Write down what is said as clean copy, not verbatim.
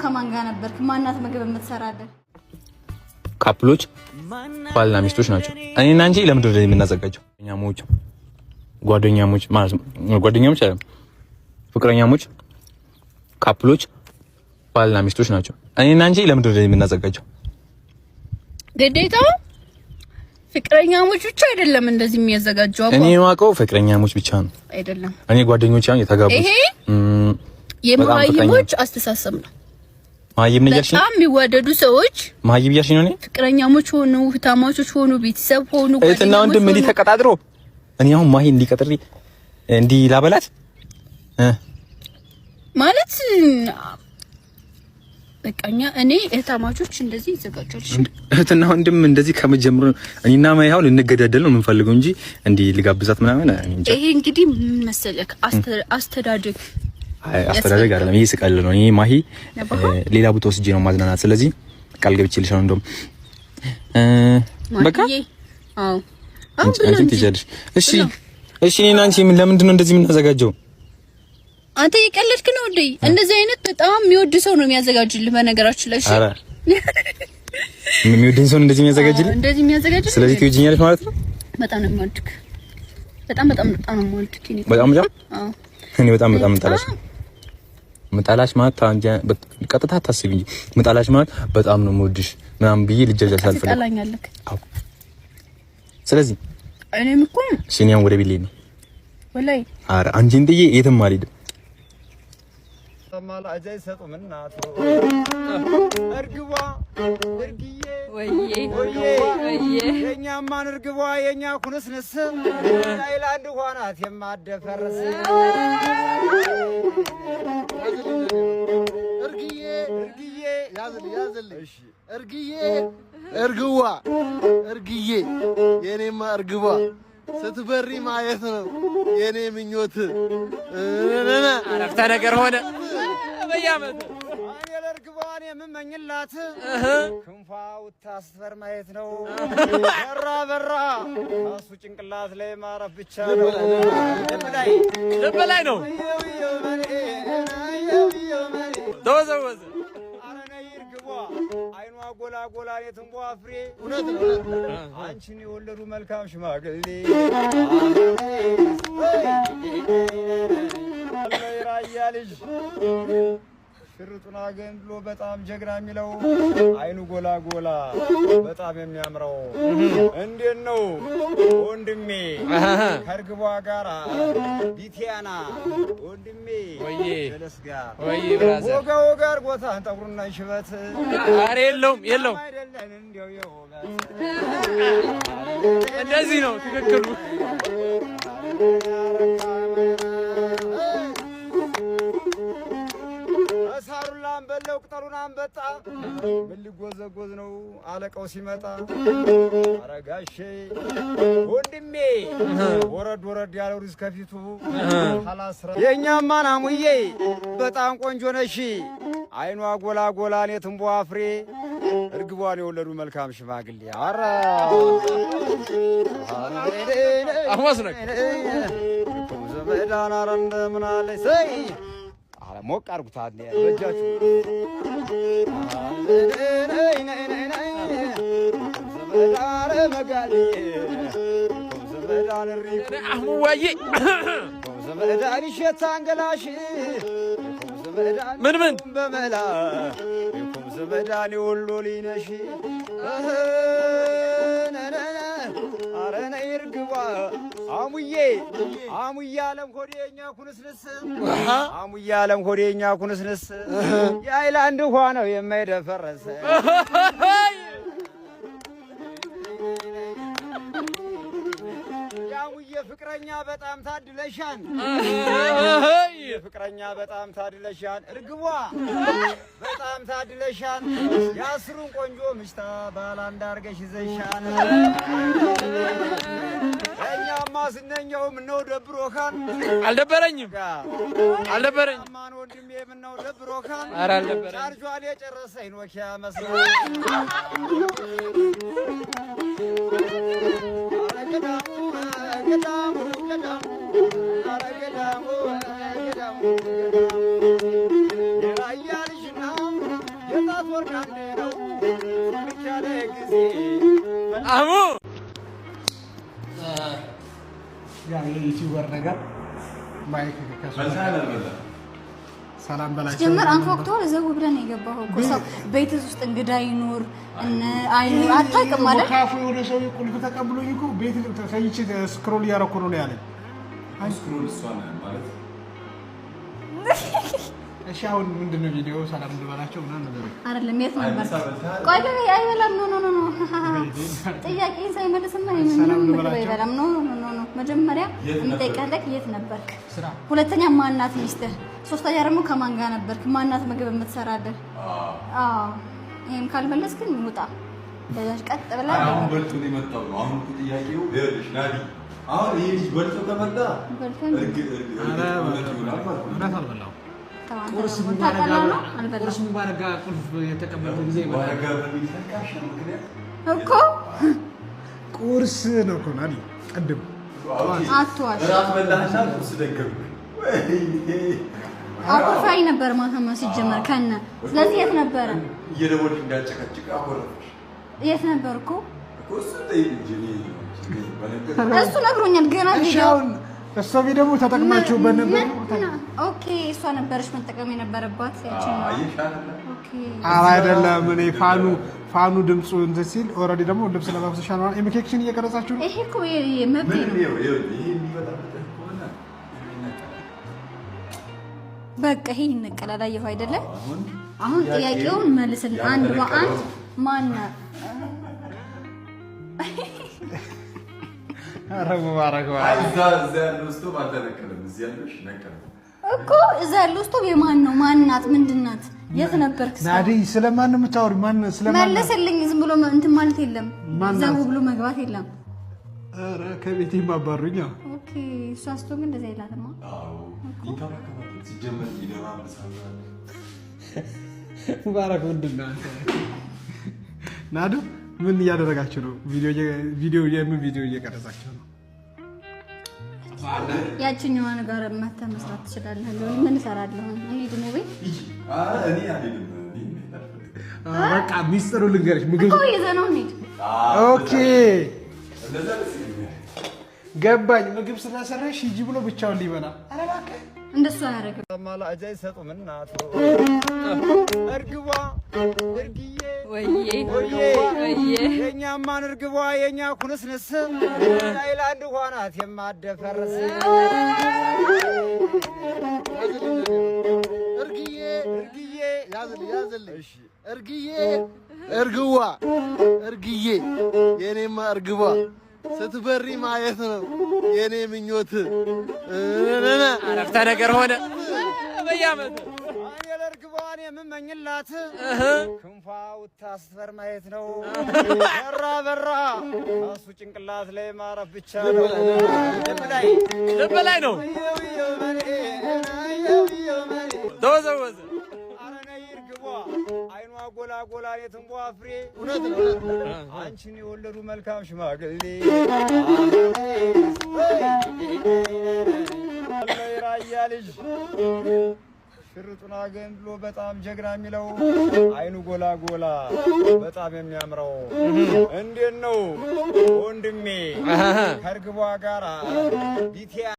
ከማን ጋር ነበርክ? ማናት ምግብ የምትሰራለን? Couple ኦች ባልና ሚስቶች ናቸው። እኔና አንቺ ለምንድን ነው የምናዘጋጀው? ጓደኛሞች ጓደኛሞች ማለት ነው። ጓደኛሞች አይደለም፣ ፍቅረኛሞች፣ couple ኦች ባልና ሚስቶች ናቸው። እኔና አንቺ ለምንድን ነው የምናዘጋጀው? ግዴታ ፍቅረኛሞች ብቻ አይደለም እንደዚህ የሚያዘጋጀው። እኔ የማውቀው ፍቅረኛሞች ብቻ ነው። አይደለም። እኔ ጓደኞች አሁን የተጋቡት ይሄ የመሀይሞች አስተሳሰብ ነው። መሀይም ነኝ እያልሽ ነው? በጣም የሚዋደዱ ሰዎች መሀይም እያልሽ ነው? እኔ ፍቅረኛሞች ሆኑ፣ እህታማቾች ሆኑ፣ ቤተሰብ ሆኑ፣ እህትና ወንድም እንዲህ ተቀጣጥሮ እኔ አሁን ማሂ እንዲቀጥሪ እንዲህ ላበላት ማለት በቃ እኛ እኔ እህታማቾች እንደዚህ ይዘጋጃል። እህትና ወንድም እንደዚህ ከመጀመሩ እኔና ማሂ አሁን እንገዳደል ነው የምንፈልገው እንጂ እንዲህ ልጋብዛት ምናምን እንጃ። ይሄ እንግዲህ ምን መሰለህ አስተዳደግ አስተዳደግ አይደለም፣ ይሄ ስቀል ነው። እኔ ማሂ ሌላ ቦታ ወስጄ ነው ማዝናናት። ስለዚህ ቃል ገብቼልሻለሁ። እንደውም በቃ አዎ፣ አንቺም ትሄጃለሽ። እሺ፣ እሺ። እኔና አንቺ ምን ለምንድን ነው እንደዚህ የምናዘጋጀው? አንተ እየቀለድክ ነው እንዴ? እንደዚህ አይነት በጣም የሚወድ ሰው ነው የሚያዘጋጅልህ። በነገራችን ላይ እሺ፣ ኧረ የሚወድኝ ሰው ነው እንደዚህ የሚያዘጋጅልህ? እንደዚህ የሚያዘጋጅልህ። ስለዚህ ትወጂኛለሽ ማለት ነው? በጣም ነው የምወድክ። በጣም በጣም በጣም ነው የምወድክ። እኔ በጣም በጣም አዎ፣ እኔ በጣም በጣም የምጠላሽ ምጣላሽ ማለት ቀጥታ አታስቢ እንጂ ምጣላሽ ማለት በጣም ነው የምወድሽ ምናምን ብዬ ልጃጃል ሳልፈልግ ትጠላኛለህ። አዎ። ስለዚህ እኔም እኮ እሺ፣ እኔ አሁን ወደ ቤት ልሄድ ነው። ወላሂ ኧረ አንቺን ጥዬ የትም አልሄድም። ማላጃ አይሰጡም እናቱ እርግቧ እርግዬ ወዬ የእኛማን እርግቧ የእኛ ኩንስንስ ታይላንድ ውሃ ናት የማደፈርስ እርግዬ እርግዬ ያዝልኝ ያዝልኝ እርግዬ እርግዋ እርግዬ የኔማ እርግቧ ስትበሪ ማየት ነው የኔ ምኞት። አረፍተ ነገር ሆነ በየዓመቱ። እኔ ለእርግቧን የምመኝላት ክንፏ ውታ ስትበር ማየት ነው። በራ በራ እሱ ጭንቅላት ላይ ማረፍ ብቻ ነው። ልብ ላይ ልብ ላይ ነው። ተወዘወዘ። ኧረ ነይ እርግቧ አይኗ ጎላ ጎላ የትንቧ ፍሬ አንቺን የወለዱ መልካም ሽማግሌ ራያ ልጅ ሽርጡን አገንድሎ በጣም ጀግና የሚለው አይኑ ጎላ ጎላ በጣም የሚያምረው እንዴት ነው ወንድሜ? ከእርግቧ ጋራ ቢቲያና ወንድሜ ጀለስ ጋር ወዬ brother ወጋ ወጋ አድርጎታን ጠጉሩና ሽበት ኧረ የለውም የለውም። አይደለን እንዲያው የውበት እንደዚህ ነው ትክክሉ። እሳሩን አንበለው ቅጠሉን አንበጣ ምን ሊጎዘጎዝ ነው አለቃው ሲመጣ። ኧረ ጋሼ ወንድሜ ወረድ ወረድ ያለው ሩዝ ከፊቱ ካላስራ የእኛማ ናሙዬ በጣም ቆንጆ ነሽ አይኗ ጎላ ጎላ እኔ ትንቧ ፍሬ እርግቧን የወለዱ መልካም ሽማግሌ ኧረ አሟስነክ ዘመዳን ኧረ እንደምን አለሽ ሰይ ኧረ ሞቅ አድርጉት በእጃችሁ አህሙዋዬ ምን ምን በመላ ዘመዳን ወሎ ሊነሽ ኧረ ነይ እርግቧ አሙዬ አሙዬ አለም ሆዴኛ ኩንስንስ አሙዬ አለም ሆዴኛ ኩንስንስ የአይላንድ ውሃ ነው የማይደፈረስ የአሙዬ ፍቅረኛ በጣም ታድለሻን ፍቅረኛ በጣም ታድለሻን እርግቧ በጣም ታድለሻን የአስሩን ቆንጆ ምሽታ ባል አንድ አድርገሽ ይዘሻን እኛማ ስነኛው ምነው ደብሮኻን አልደበረኝም አልደበረኝም። ማን ወንድሜ ምነው ደብሮኻን ኧረ አልደበረኝም። ቻርጇን የጨረሰ ኖኪያ መስላ ኧረ ገዳሙ ገዳሙ ገዳሙ ኧረ ገዳሙ ገዳሙ የራያ ልጅና አህሙ። ያው የ YouTuber ነገር mic ከሱ ሰላም በላቸው። ሲጀመር አንኳኩቶ ዘው ብለን ነው የገባኸው እኮ። ሰው ቤት ውስጥ እንግዳ ይኑር እነ አይኑር አታውቅም ማለት። ካፉ የሆነ ሰው ቁልፍ ተቀብሎኝ እኮ ቤት ተኝቼ scroll እያደረኩ ነው ያለኝ። Scroll እሷ ማለት። እሺ፣ አሁን ምንድን ነው ቪዲዮ? ሰላም እንበላቸው ምናምን ነገር። አይደለም፣ የት ነበር? ቆይ ቆይ፣ አይበላም። No, no, no, no፣ ጥያቄን ሳይመልስማ ምንም ምግብ አይበላም። No, no, no, no፣ መጀመሪያ የምጠይቅህ የት ነበርክ? ሁለተኛ ማናት ሚስትህ? ሶስተኛ ደግሞ ከማን ጋር ነበርክ? ማናት ምግብ የምትሰራልህ? አዎ፣ ይሄም ካልመለስክ ግን ውጣ። በዛች ቀጥ ብለህ። አሁን በልቶ ነው የመጣው ነው። አሁን እኮ ጥያቄው ይኸውልሽ ናዲ፣ አሁን ይሄ ልጅ በልቶ ከመጣ እርግ እርግ እውነት ይሆናል ማለት ነው። እውነት አልበላሁም። ቁርስ ነው አልበላም። ቁርስ ሙባረክ ጋር ቁልፍ የተቀበልኩ ጊዜ ሙባረክ ጋር በሚል ተንካሻ ምክንያት እኮ። ቁርስ ነው እኮ ናዲ፣ ቅድም። አትዋሽ። እራት በላህና ቁርስ ደገምክ። ወይኔ! አኩርፋኝ ነበር ማታማ ሲጀመር ከነ። ስለዚህ የት ነበረ? እየደወልሽ እንዳጨቀጭቅ አኮረፍሽ። የት ነበር እኮ? እኮ እሱን ጠይቅ እንጂ እኔ በነገር እሱ ነግሮኛል ገና። እሺ። ቪዲዮ አሁን እሷ ደግሞ ተጠቅማችሁበት ነበር። Okay፣ እሷ ነበረች መጠቀም የነበረባት ያችን። አየሽ አይደለ? Okay። ኧረ አይደለም፣ እኔ ፋኑ ድምፁ እንትን ሲል already ደግሞ ልብስ ለባብሰሻል ማለት ኢሚኬክሽን እየቀረጻችሁ ነው። ይሄ እኮ መብቴ ምንም ነው። ይኸው ይኸው ይሄ የሚበጣበጥህ ከሆነ ይነቀላል። በቃ ይሄ ይነቀላል። አየሁ አይደለ? አሁን አሁን ጥያቄውን መልስልን አንድ በአንድ። ማን? ኧረ ሙባረክ። አይ፣ እዛ ያለው ስቶቭ አልተነቀለም። እዚህ ያለው እሺ ነቀለ። እኮ እዛ ያለው ስቶቭ የማን ነው? ማን ናት? ምንድን ናት? የት ነበርክ? ናዲ፣ ስለማን ነው የምታወሪው? ማን ስለማን? መለስልኝ። ዝም ብሎ እንትን ማለት የለም። ማን ናት? ዘው ብሎ መግባት የለም። ኧረ ከቤቴ ማባሩኛ። Okay፣ እሷ ስቶቭ ግን እንደዛ የላትማ። አዎ፣ ይንከባከባል። ሲጀመር ይደባብሳል። ሙባረክ፣ ምንድን ነው አንተ? ናዱ፣ ምን እያደረጋችሁ ነው? ቪዲዮ የምን ቪዲዮ እየቀረጻችሁ ነው? ያችኛዋን ጋር መተህ መስራት ትችላለህ። ሊሆን ምን እሰራለሁ እኔ ደግሞ ቤት። ሂጂ። እኔ አልሄድም። እኔ መሄድ አልፈልግም። በቃ ሚስጥሩ ልንገርሽ፣ ምግብ እኮ ይዘነው እንሂድ። Okay። እንደዛ ደስ ይለኛል። ገባኝ። ምግብ ስለሰራሽ ሂጂ ብሎ ብቻውን ሊበላ። ኧረ እባክህ። እንደሱ አያደርግም። ማላጃ አይሰጡም እናቱ እርግቧ እርግዬ። ወዬ! ወዬ! ወዬ! የእኛማን እርግቧ የእኛ ኩንስንስ ታይላንድ ውሃ ናት የማደፈርስ። እርግዬ። እርግዬ። ያዝልኝ ያዝልኝ። እርግዬ እርግዋ እርግዬ የኔማ እርግቧ ስትበሪ ማየት ነው የኔ ምኞት። አረፍተ ነገር ሆነ በየዓመቱ። እኔ ለእርግቧን የምመኝላት ክንፏ ውታ ስትበር ማየት ነው። በራ በራ እሱ ጭንቅላት ላይ ማረፍ ብቻ ነው። ልብ ላይ። ልብ ላይ ነው። ተወዘወዘ። ኧረ ነይ እርግቧ አይኗ ጎላ ጎላ የትንቧ ፍሬ። እውነት ነው፣ እውነት ነው። አንቺን የወለዱ መልካም ሽማግሌ የራያ ልጅ ሽርጡን አገንድሎ በጣም ጀግና የሚለው አይኑ ጎላ ጎላ በጣም የሚያምረው እንዴት ነው ወንድሜ ከእርግቧ ጋር ቢቲያ።